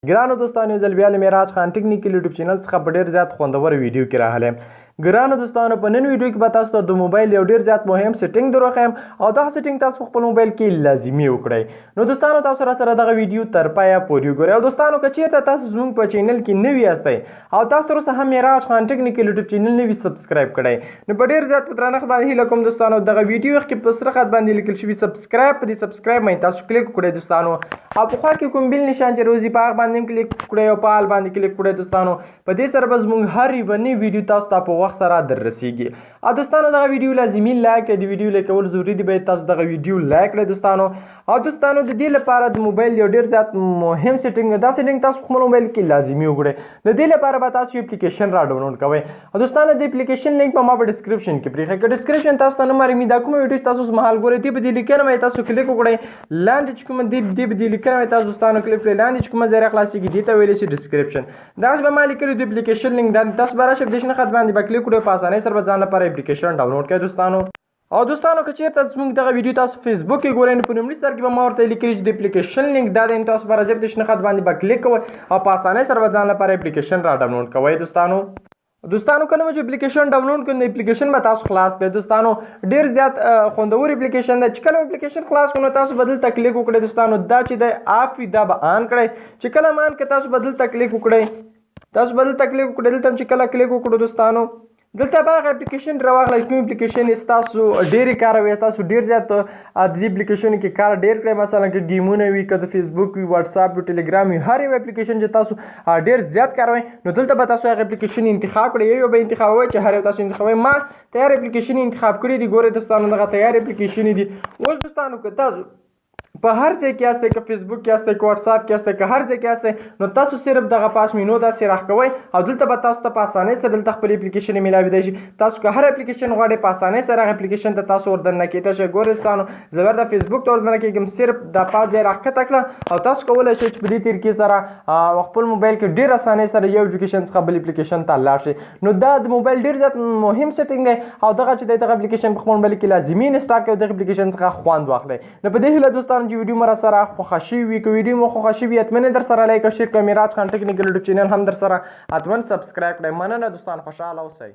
ګرانو دوستانو یو ځل بیا له معراج خان ټیکنیکل یوټیوب چینل څخه په ډیر زیات خوندور ویډیو کې راغلی یم. ګرانو دوستانو په نن ویډیو کې به تاسو ته د موبایل یو ډیر زیات مهم سیټینګ دروښیم او دا سیټینګ تاسو په خپل موبایل کې لازمي وکړئ. نو دوستانو تاسو را سره دغه ویډیو تر پایه پورې وګورئ. او دوستانو که چیرته تاسو زموږ په چینل کې نوي یاستئ او تاسو تر اوسه هم معراج خان ټیکنیکل یوټیوب چینل نه وي سبسکرایب کړی نو په ډیر زیات په درنښت باندې هیله کوم دوستانو دغه ویډیو کې په سره خط باندې لیکل شوي سبسکرایب په دې سبسکرایب باندې تاسو کلیک وکړئ دوستانو، او په خوا کې کوم بل نشان چې روزي په هغه باندې هم کلیک وکړئ او په آل باندې کلیک وکړئ دوستانو. په دې سره به زموږ هر یوه نوې ویډیو تاسو ته په وخت سره در رسیږي. او دوستانو دغه ویډیو لازمي لایک کړئ، د ویډیو لایک کول ضروري دي، باید تاسو دغه ویډیو لایک کړئ دوستانو. او دوستانو د دې لپاره د موبایل یو ډیر زیات مهم سیټینګ، دا سیټینګ تاسو خپل موبایل کې لازمي وکړئ. د دې لپاره به تاسو یو اپلیکیشن را ډاونلوډ کوئ. او دوستانو د اپلیکیشن لینک به ما په ډیسکرپشن کې پرېښی، که ډیسکرپشن تاسو ته نه معلومي دا کومه ویډیو چې تاسو اوس مهال ګورئ دې په دې لیکنه باندې تاسو کلیک وکړئ، لاندې چې کومه دې په دې لیکنه باندې تاسو دوستانو کلیک کړئ، لاندې چې کومه ځای راخلاصېږي دې ته ویلی شي ډیسکرپشن. دغسې به ما لیکلي د اپلیکیشن لینک دا تاسو به راشئ په دې شنه خط باندې به کلیک وکړئ، په اسانۍ سره به ځان لپاره اپلیکیشن ډاونلوډ کړئ دوستانو. او دوستانو که چیرته زموږ دغه ویډیو تاسو فیسبوک کې ګورئ نو په لومړي سر کې به ما ورته لیکلي چې د اپلیکیشن لینک دا دی، تاسو به راځئ په دې شنه خط باندې به کلیک کوئ او په اسانۍ سره به ځان لپاره اپلیکیشن را ډاونلوډ کوئ دوستانو. دوستانو کله چې اپلیکیشن ډاونلوډ کړئ نو اپلیکیشن به تاسو خلاص کړئ دوستانو. ډیر زیات خوندور اپلیکیشن دی چې کله اپلیکیشن خلاص کړئ نو تاسو به دلته کلیک وکړئ دوستانو. دا چې دی اپ وي دا به آن کړئ، چې کله آن کړئ تاسو به دلته کلیک وکړئ، تاسو به دلته کلیک وکړئ. دلته هم چې کله کلیک وکړو دوستانو دلته به هغه اپلیکیشن راواخلئ چې کوم اپلیکیشن یې ستاسو ډېرې کاروئ، تاسو ډېر زیات د دې اپلیکیشن کې کار ډېر کړئ. مثلا که ګیمونه وي، که د فیسبوک وي، واتساپ وي، ټلګرام وي، هر یو اپلیکیشن چې تاسو ډېر زیات کاروئ نو دلته به تاسو هغه اپلیکیشن انتخاب کړئ. یو یو به انتخابوئ چې هر یو تاسو انتخابوئ. ما تیار اپلیکیشن انتخاب کړي دي، ګورئ دوستانو دغه تیار اپلیکیشن دي. اوس دوستانو که تاسو په هر ځای کې یاستئ، که فیسبوک کې یاستئ، که واتساپ کې یاستئ، که هر ځای کې یاستئ نو تاسو صرف دغه پاس مینو داسې راښکوئ او دلته به تاسو ته په اسانۍ سره دلته خپلې اپلیکیشن میلاوېدای شي. تاسو که هر اپلیکیشن غواړئ په اسانۍ سره هغه اپلیکیشن ته تاسو وردننه کېدای شئ. ګورئ دوستانو زه ورته فیسبوک ته وردننه کېږم، صرف دا پاس ځای راښکته کړه او تاسو کولی شئ چې په دې طریقې سره خپل موبایل کې ډېر اسانۍ سره یو اپلیکیشن څخه بل اپلیکیشن ته لاړ شئ. نو دا د موبایل ډېر زیات مهم سیټینګ دی او دغه چې دی دغه اپلیکیشن په خپل موبایل کې لازمي انسټال کړئ او دغه اپلیکیشن څخه خوند واخلئ. نو په دې هیله دوستانو چې ویډیو مو راسره خوښه شوې وي، که ویډیو مو خوښه شوې وي حتماً یې در سره لایک او شیر کړئ. معراج خان ټیکنیکل یوټیوب چینل هم در سره حتماً سبسکرایب کړئ. مننه دوستان، خوشحاله اوسئ.